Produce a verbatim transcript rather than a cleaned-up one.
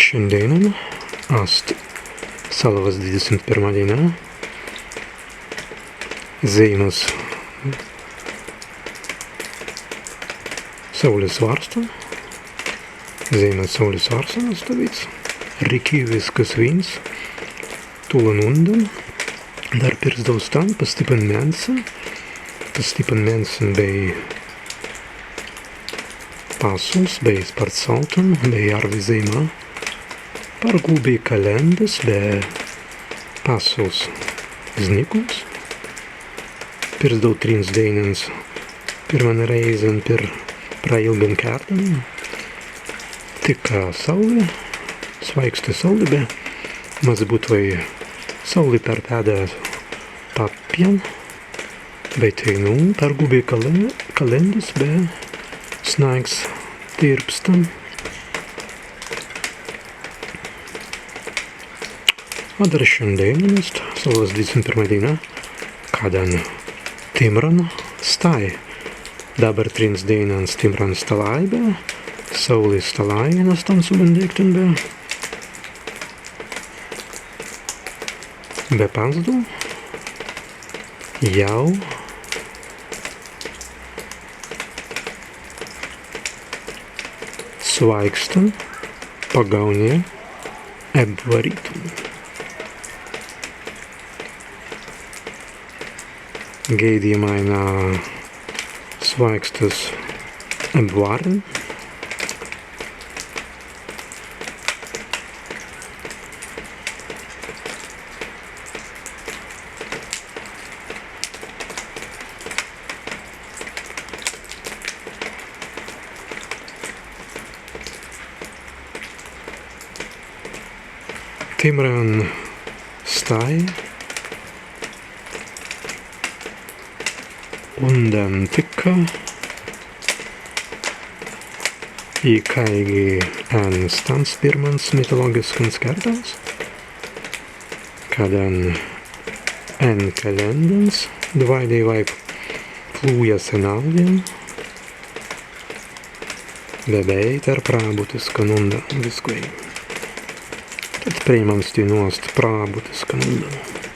Šandēinan ast Sallawas dwidesimts pirmā dēinā. Zeīmas Saūlis wārstan. Zeīmas Saūlis wārstan, stawīds rikīwiskas wīns. Tūlan undan. Adder pirzdau stan pastippan mēnsan. Pastippan mēnsan bēi passals, bēi spārts saltan, bēi arwi zeīma. Pergūbi kalēndas be passals iznīkuns. Pirzdau trīns dēinans pirman rēizan per prailgan kērdan. Tikka saūli, swāiksta saūli, be mazzi būtwei saūli perpedda pappjan, be teinū pergūbi kalē-, kalēndas be snāigs tirpstan. Adder šandēinan ast Sallawas dwidesimts pirmā dēinā, kaddan timran stāi. Dabber trīns dēinans timran stalāi be saūli stalāi na stan subban deīktan be. Be panzdau jāu swāikstan pagaūnja ebwarītun. Gēidimai na swāikstas ebwarrin. Timran stāi undan tikka ikāigi en stans pirmans mitolōgiskans kērdans, kaddan en kalēndans dwāi dēiwai plūja sen aūlin, be bēi tēr prabutiskan undan wiskwēi. Tēt prei mans teinū ast prabutiskan undan.